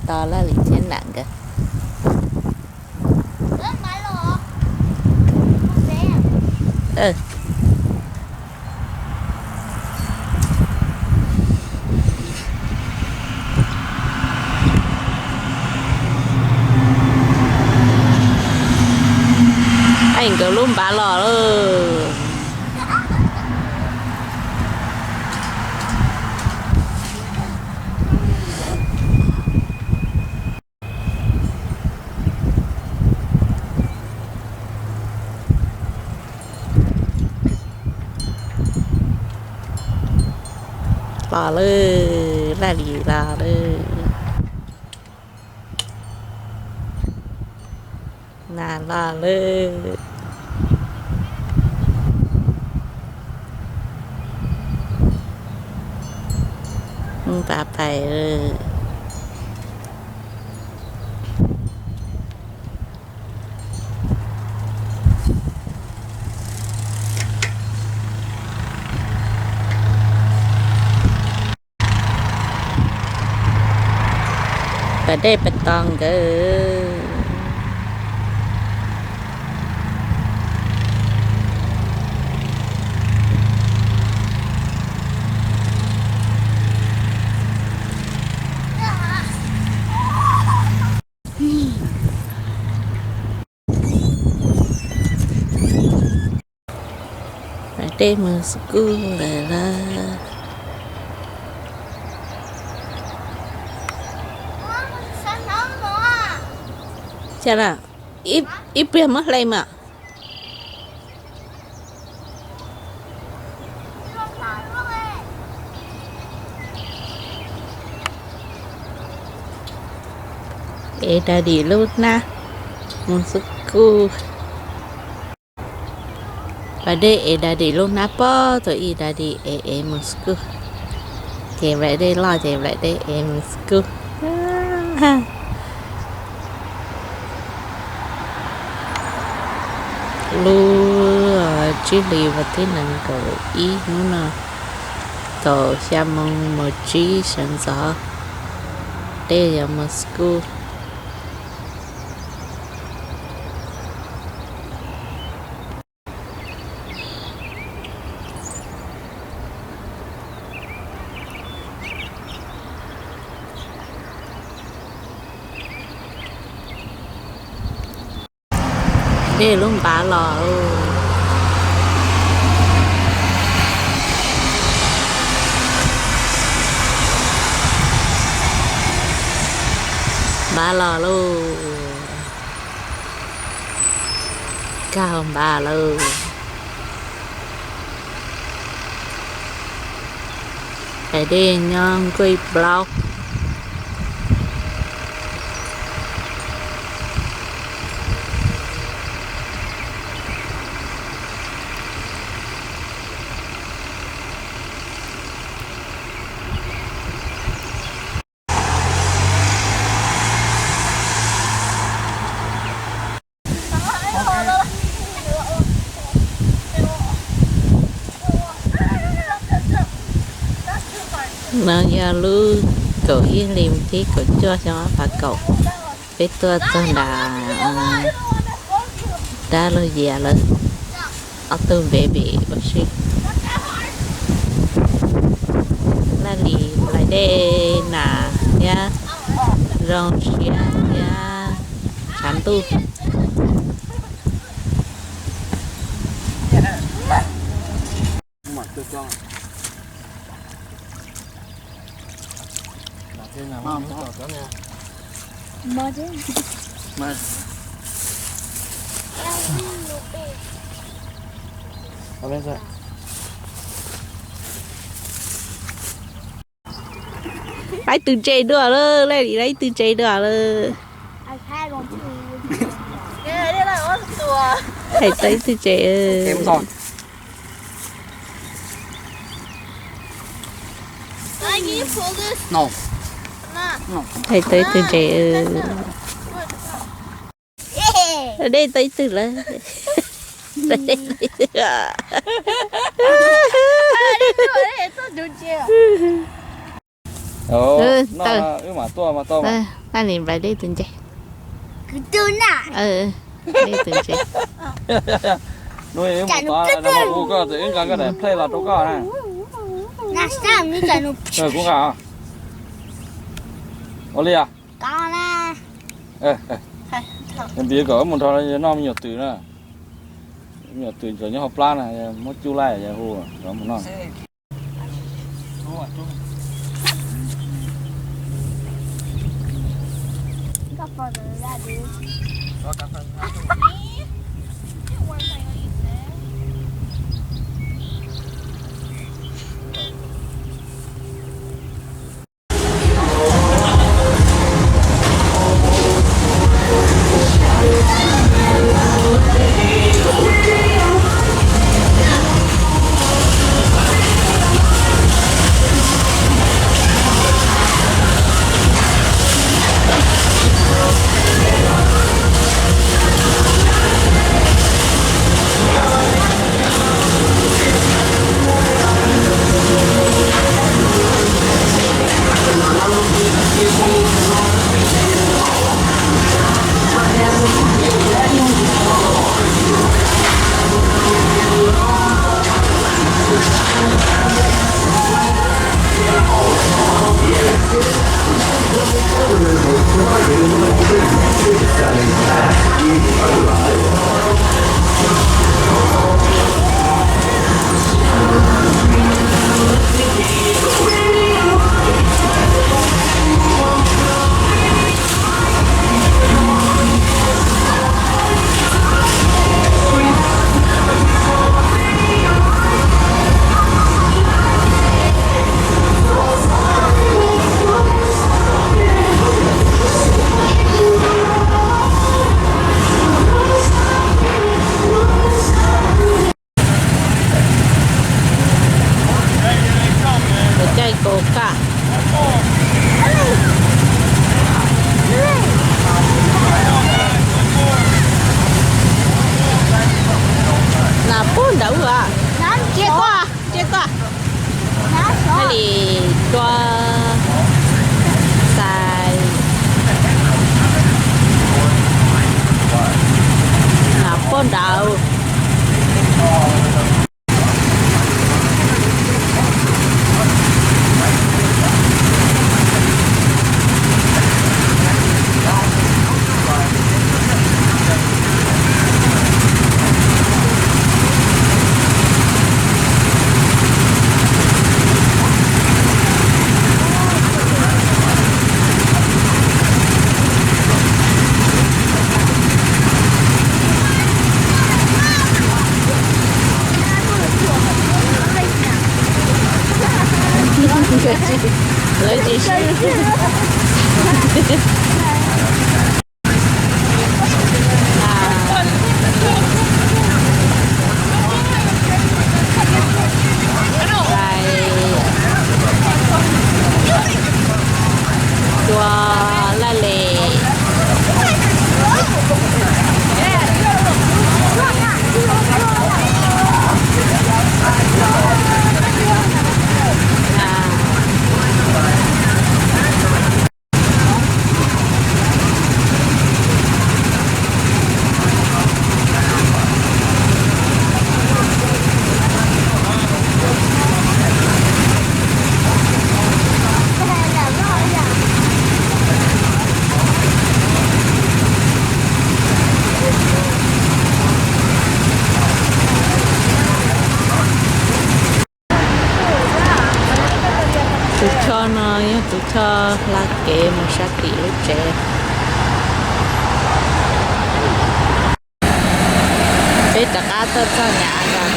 Tos Laj Lis thiab Nam nkawd. Aim nkawd lub npav los lawm. Los lawm, Laj Lis los lawm. Nas los lawm. Npaj pais lawm. Pas dej pas tog nkawd. Pas dej mus school lawm lauj. Cas lawm? Ib pliag muab hle mas. Es Daddy lub hnab mus school. Pas dej es Daddy lub hnab pog tau ib Daddy es es mus school. Ces nplaim dej loj ces nplaim dej es mus school. Lub tsib hlis vas thib nees nkaum ib hnub no, thaum xya moo mus tsib sawv ntxov, dej yuav mus school. Dej lub npav los. Npav los lauj. Kawg npav lauj. Pas dej nyob nkuaj ib plaub. No yog lub kaum ib hlis thib kaum cuaj xyoo ob phav kaum, peb tuaj txog nram dab laug Yias lawv ob tug baby ua si. Laj Lis nplaim dej nas thiab zoo siab thiab tshav ntuj. Laib tw ntses dua lawm, Laj Lis laib tw ntses dua lawm. Hais tau ib tw ntses. Hais tau ib tw ntses. Dej tau ib tug lawm. Wb mam tuaj mas tau. Npaj li nplais dej tus ntses. Dej tus ntses. Hnub wb mus tod hu koj ces wb nqa koj daim plej los rau koj na. Kuv nqa. Ua li os. Npiv kom wb mus nrog noj me nyuam twm na. Me nyuam twm tseem nyob hauv plab na, muab cub laij hu mus noj. Caij kaus kaj. Nas puag nrad ua. Cia koj, cia koj. Hais li cua xais. Nas puag nrad. Lawv tsis swb. Cua laj lis. Tus choj no yog tus choj hla kev mus sab tim lub tsev. Peb rov qab tuaj txog nram Ankas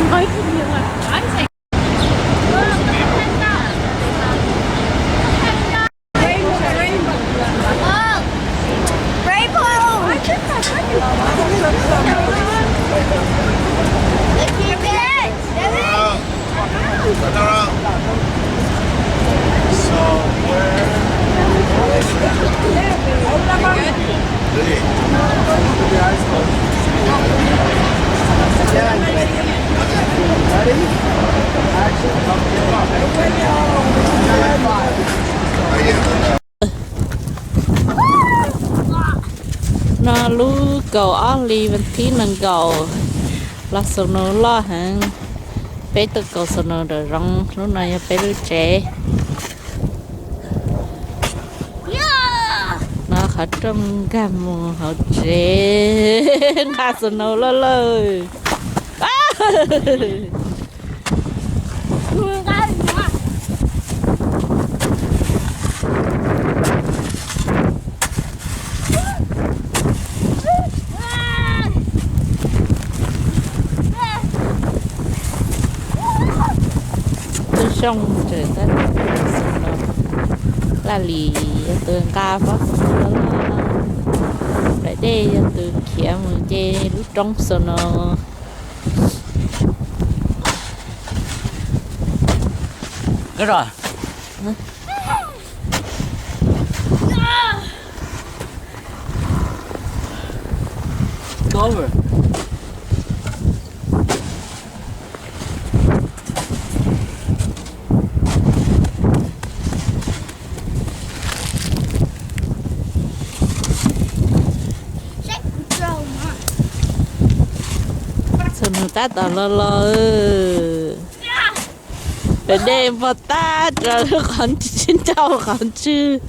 Point zaum thib ob lawm. kaum ob hlis vas thib nees nkaum los snow loj heev. Peb tuaj kaum snow nram zoov, lub no yog peb lub tsev. No qhov rooj nkag mus hauv tsev, nqa snow loj lawm. Lub xyoo tseem tab tom snow, Laj Lis yog tus nqa pob snow loj loj, Daim Dej yog tus khiav mus nce lub roob snow. Snow tab tom los los. Daim Dej npog tag rau qhov ncauj qhov ntswg.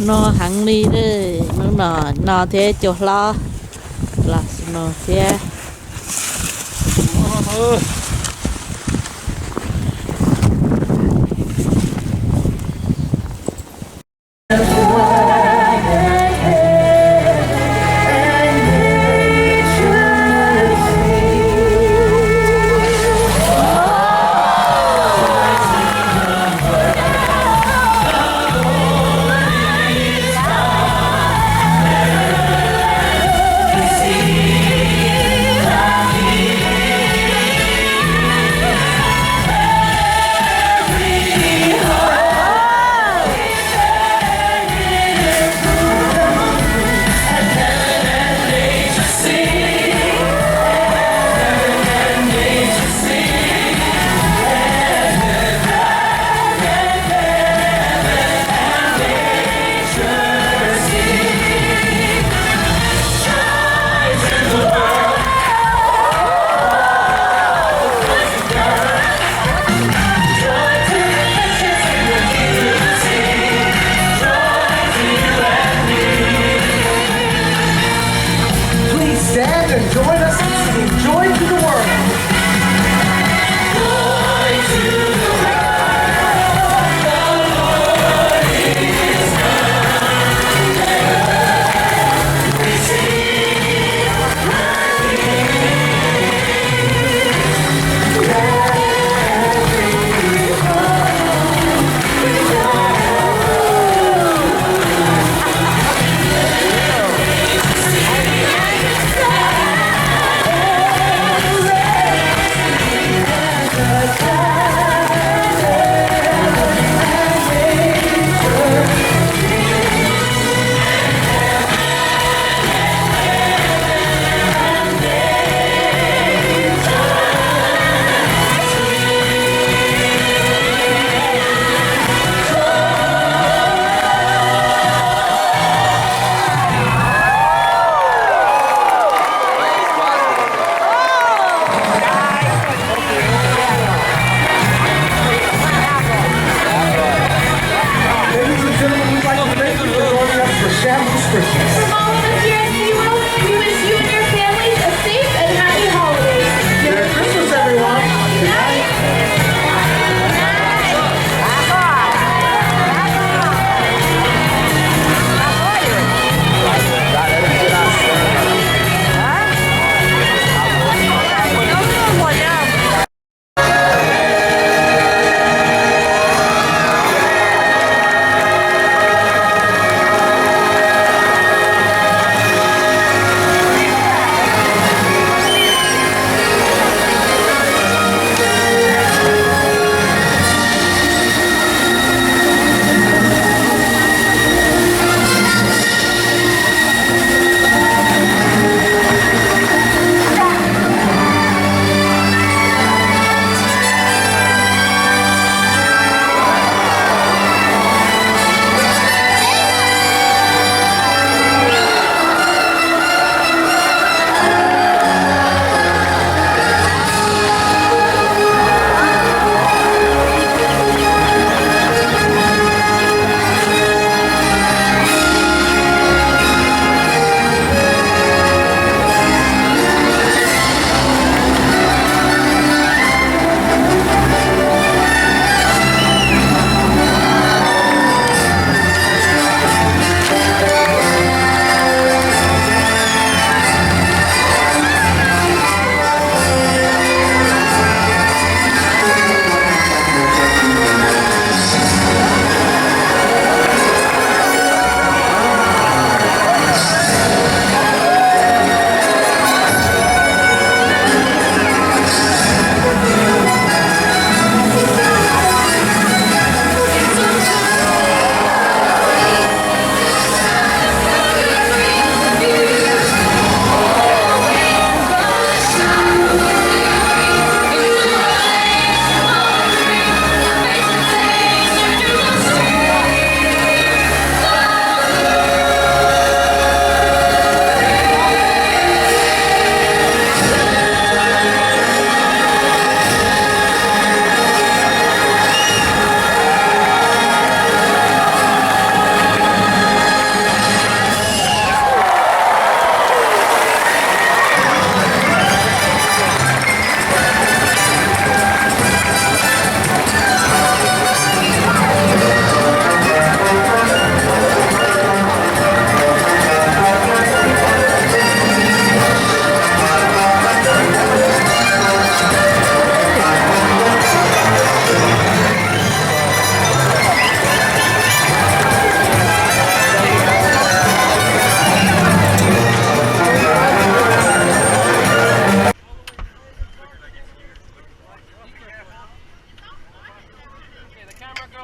No heev li, hnub no no thiab cua hlob los snow thiab.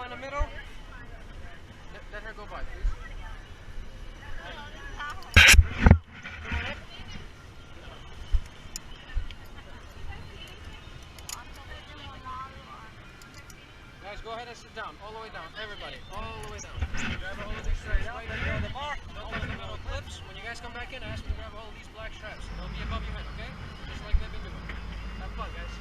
In the middle. Let, let her go by, please. Guys, go ahead and sit down, all the way down, everybody, all the way down. Grab a hold of these straps right here. Don't go in the middle of clips. When you guys come back in, I ask you to grab a hold of these black straps. They'll be above your head, okay? Just like they've been doing. Have fun, guys.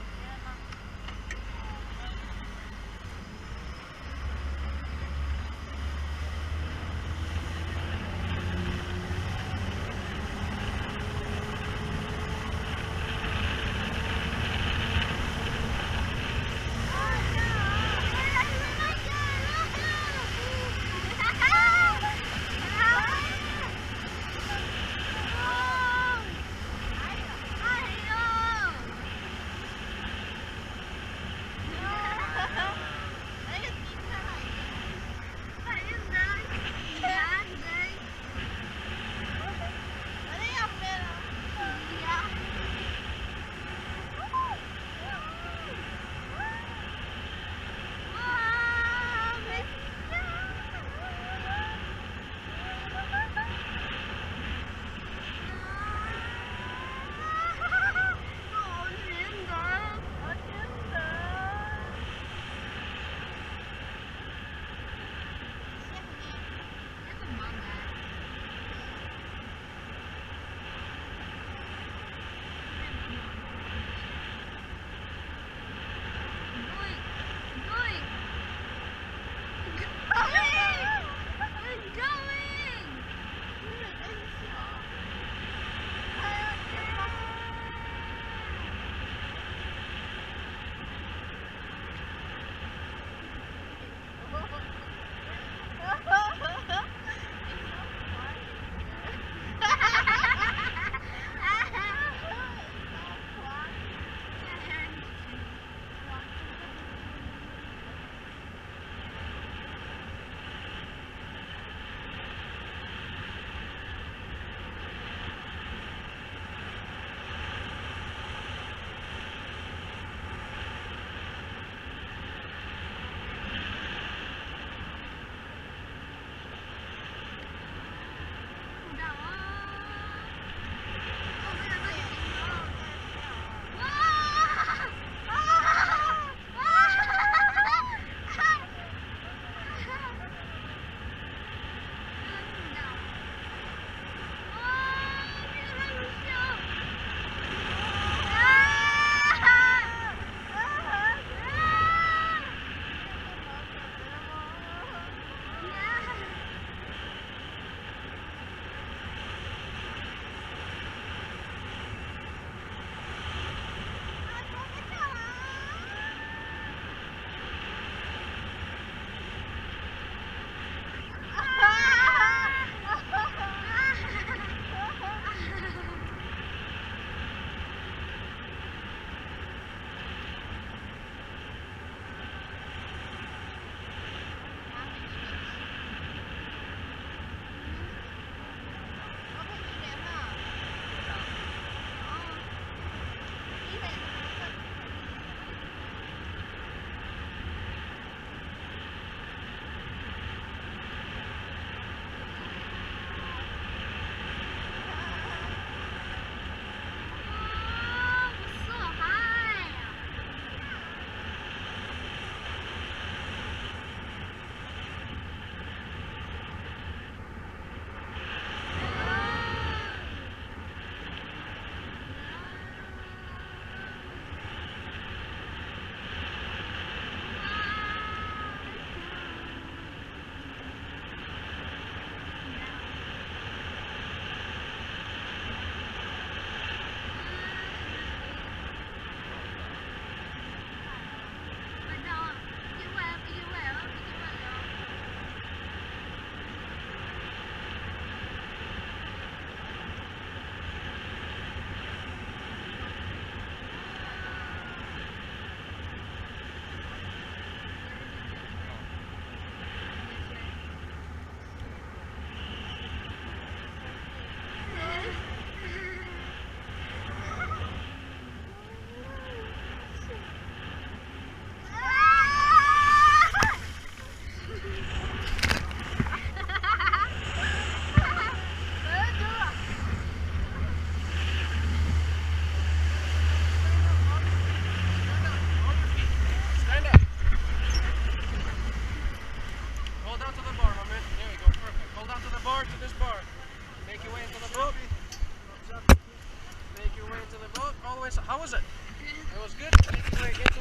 How was it? It was good. Thank you very good.